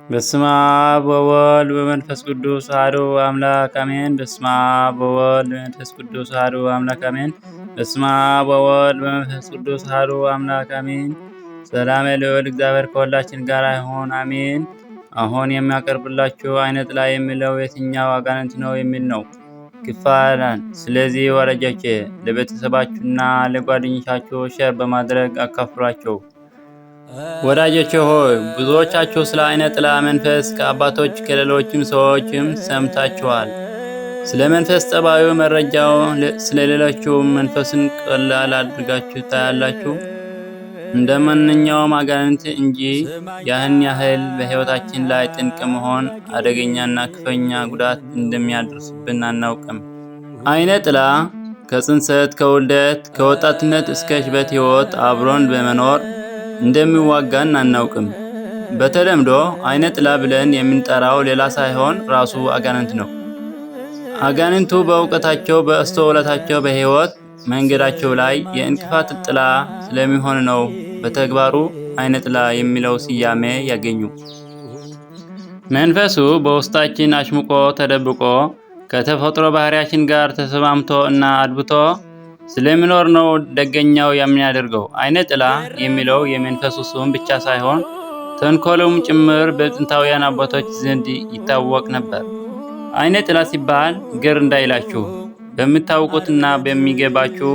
በስመ አብ ወወልድ ወመንፈስ ቅዱስ አሐዱ አምላክ አሜን። በስመ አብ ወወልድ ወመንፈስ ቅዱስ አሐዱ አምላክ አሜን። በስመ አብ ወወልድ ወመንፈስ ቅዱስ አሐዱ አምላክ አሜን። ሰላም ልዑል እግዚአብሔር ከሁላችን ጋር ይሁን አሜን። አሁን የሚያቀርብላችሁ አይነ ጥላ የሚለው የትኛው አጋንንት ነው የሚል ነው። ክፍል አንድ። ስለዚህ ወዳጆቼ ለቤተሰባችሁና ለጓደኞቻችሁ share በማድረግ አካፍሏቸው። ወዳጆቼ ሆይ፣ ብዙዎቻችሁ ስለ አይነ ጥላ መንፈስ ከአባቶች ከሌሎችም ሰዎችም ሰምታችኋል። ስለ መንፈስ ጠባዩ መረጃው ስለሌላችሁ መንፈስን ቀላል አድርጋችሁ ታያላችሁ። እንደ ማንኛውም አጋንንት እንጂ ያህን ያህል በሕይወታችን ላይ ጥንቅ መሆን አደገኛና ክፉኛ ጉዳት እንደሚያደርስብን አናውቅም። አይነ ጥላ ከጽንሰት፣ ከውልደት፣ ከወጣትነት እስከ ሽበት ሕይወት አብሮን በመኖር እንደሚዋጋን አናውቅም። በተለምዶ አይነ ጥላ ብለን የምንጠራው ሌላ ሳይሆን ራሱ አጋንንት ነው። አጋንንቱ በእውቀታቸው፣ በአስተውሎታቸው፣ በሕይወት መንገዳቸው ላይ የእንቅፋት ጥላ ስለሚሆን ነው በተግባሩ አይነ ጥላ የሚለው ስያሜ ያገኙ። መንፈሱ በውስጣችን አሽምቆ ተደብቆ ከተፈጥሮ ባህሪያችን ጋር ተስማምቶ እና አድብቶ ስለሚኖር ነው ደገኛው የሚያደርገው። አይነ ጥላ የሚለው የመንፈሱ ስም ብቻ ሳይሆን ተንኮሉም ጭምር በጥንታውያን አባቶች ዘንድ ይታወቅ ነበር። አይነ ጥላ ሲባል ግር እንዳይላችሁ በምታውቁትና በሚገባችሁ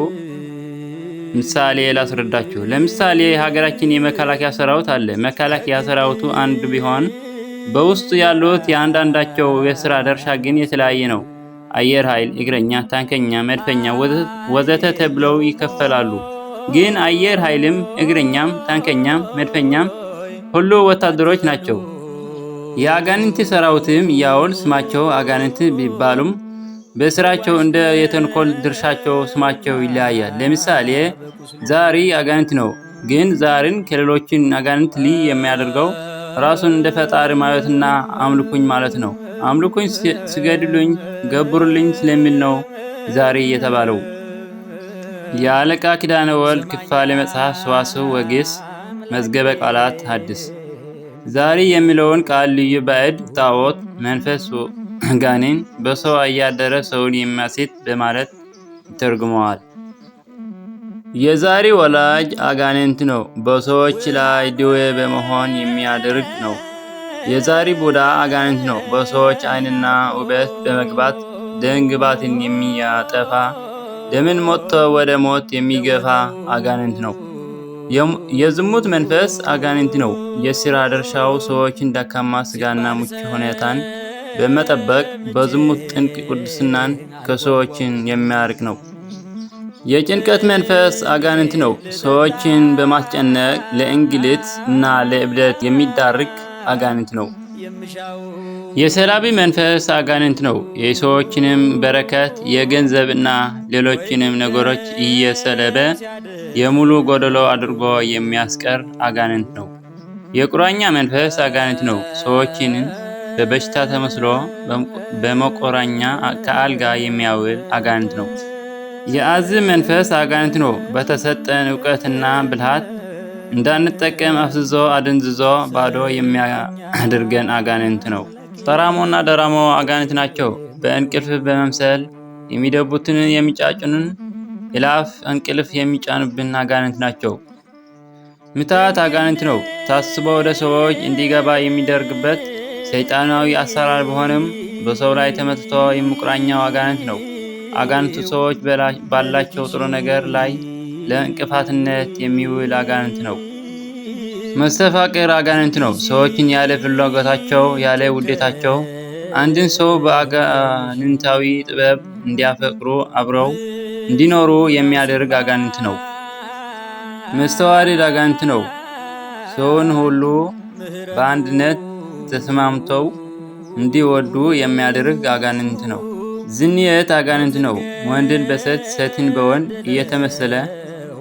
ምሳሌ ላስረዳችሁ። ለምሳሌ ሀገራችን የመከላከያ ሰራዊት አለ። መከላከያ ሰራዊቱ አንድ ቢሆን በውስጡ ያሉት የአንዳንዳቸው የስራ ድርሻ ግን የተለያየ ነው። አየር ኃይል፣ እግረኛ፣ ታንከኛ፣ መድፈኛ ወዘተ ተብለው ይከፈላሉ። ግን አየር ኃይልም እግረኛም ታንከኛም መድፈኛም ሁሉ ወታደሮች ናቸው። የአጋንንት ሰራዊትም ያውል ስማቸው አጋንንት ቢባሉም በስራቸው እንደ የተንኮል ድርሻቸው ስማቸው ይለያያል። ለምሳሌ ዛሪ አጋንንት ነው። ግን ዛርን ከሌሎችን አጋንንት ልይ የሚያደርገው ራሱን እንደ ፈጣሪ ማየትና አምልኩኝ ማለት ነው። አምልኩኝ፣ ስገድሉኝ፣ ገብሩልኝ ስለሚል ነው ዛሪ የተባለው። የአለቃ ኪዳነ ወልድ ክፋሌ መጽሐፍ ሰዋስው ወግስ መዝገበ ቃላት ሐዲስ ዛሪ የሚለውን ቃል ልዩ ባዕድ ጣዖት፣ መንፈስ፣ ጋኔን፣ በሰው እያደረ ሰውን የሚያስት በማለት ይተርጉመዋል። የዛሪ ወላጅ አጋንንት ነው። በሰዎች ላይ ድዌ በመሆን የሚያደርግ ነው። የዛሪ ቡዳ አጋንንት ነው። በሰዎች ዓይንና ውበት በመግባት ደምግባትን የሚያጠፋ፣ ደምን ሞልቶ ወደ ሞት የሚገፋ አጋንንት ነው። የዝሙት መንፈስ አጋንንት ነው። የሥራ ድርሻው ሰዎችን ደካማ ሥጋና ምቹ ሁኔታን በመጠበቅ በዝሙት ጥንቅ ቅድስናን ከሰዎችን የሚያርቅ ነው። የጭንቀት መንፈስ አጋንንት ነው። ሰዎችን በማስጨነቅ ለእንግልት እና ለእብደት የሚዳርግ አጋንንት ነው። የሰላቢ መንፈስ አጋንንት ነው። የሰዎችንም በረከት፣ የገንዘብ እና ሌሎችንም ነገሮች እየሰለበ የሙሉ ጎደሎ አድርጎ የሚያስቀር አጋንንት ነው። የቁራኛ መንፈስ አጋንንት ነው። ሰዎችን በበሽታ ተመስሎ በመቆራኛ ከአልጋ የሚያውል አጋንንት ነው። የአዝም መንፈስ አጋንንት ነው። በተሰጠን እውቀትና ብልሃት እንዳንጠቀም አፍዝዞ አደንዝዞ ባዶ የሚያደርገን አጋንንት ነው። ጠራሞና ደራሞ አጋንንት ናቸው። በእንቅልፍ በመምሰል የሚደቡትን የሚጫጩንን የላፍ እንቅልፍ የሚጫኑብን አጋንንት ናቸው። ምትሃት አጋንንት ነው። ታስቦ ወደ ሰዎች እንዲገባ የሚደረግበት ሰይጣናዊ አሰራር ቢሆንም በሰው ላይ ተመትቶ የሚቁራኛው አጋንንት ነው። አጋንንቱ ሰዎች ባላቸው ጥሩ ነገር ላይ ለእንቅፋትነት የሚውል አጋንንት ነው። መስተፋቅር አጋንንት ነው። ሰዎችን ያለ ፍላጎታቸው ያለ ውዴታቸው አንድን ሰው በአጋንንታዊ ጥበብ እንዲያፈቅሩ አብረው እንዲኖሩ የሚያደርግ አጋንንት ነው። መስተዋድድ አጋንንት ነው። ሰውን ሁሉ በአንድነት ተስማምተው እንዲወዱ የሚያደርግ አጋንንት ነው። ዝንየት አጋንንት ነው። ወንድን በሴት ሴትን በወንድ እየተመሰለ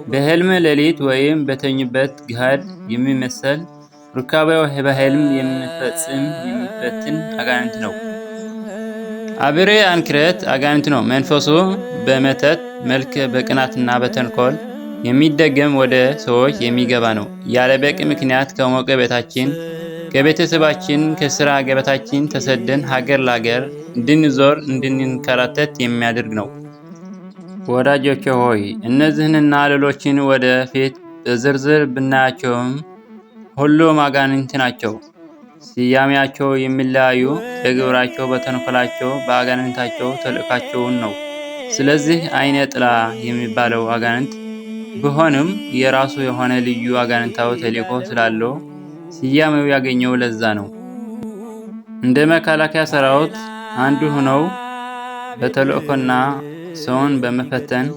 በህልም ሌሊት ወይም በተኙበት ገሃድ የሚመሰል ሩካቤ በህልም የሚፈጽም የሚፈትን አጋንንት ነው። አብሬ አንክረት አጋንንት ነው። መንፈሱ በመተት መልክ በቅናትና በተንኮል የሚደገም ወደ ሰዎች የሚገባ ነው። ያለ በቂ ምክንያት ከሞቀ ቤታችን፣ ከቤተሰባችን፣ ከስራ ገበታችን ተሰደን ሀገር ለሀገር እንድንዞር እንድንከራተት የሚያደርግ ነው። ወዳጆቼ ሆይ፣ እነዚህንና ሌሎችን ወደ ፊት በዝርዝር ብናያቸውም ሁሉም አጋንንት ናቸው። ስያሜያቸው የሚለያዩ በግብራቸው፣ በተንኮላቸው፣ በአጋንንታቸው ተልእኳቸውን ነው። ስለዚህ አይነ ጥላ የሚባለው አጋንንት ቢሆንም የራሱ የሆነ ልዩ አጋንንታዊ ተልእኮ ስላለው ስያሜው ያገኘው ለዛ ነው። እንደ መከላከያ ሰራዊት አንዱ ሆነው በተልእኮና ሰውን በመፈተን፣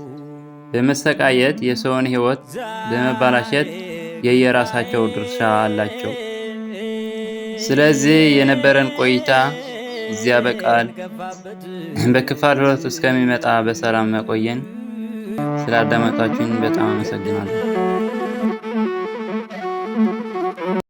በመሰቃየት፣ የሰውን ሕይወት በመባላሸት የየራሳቸው ድርሻ አላቸው። ስለዚህ የነበረን ቆይታ እዚያ በቃል በክፍል 2 እስከሚመጣ በሰላም መቆየን። ስላዳመጣችሁኝ በጣም አመሰግናለሁ።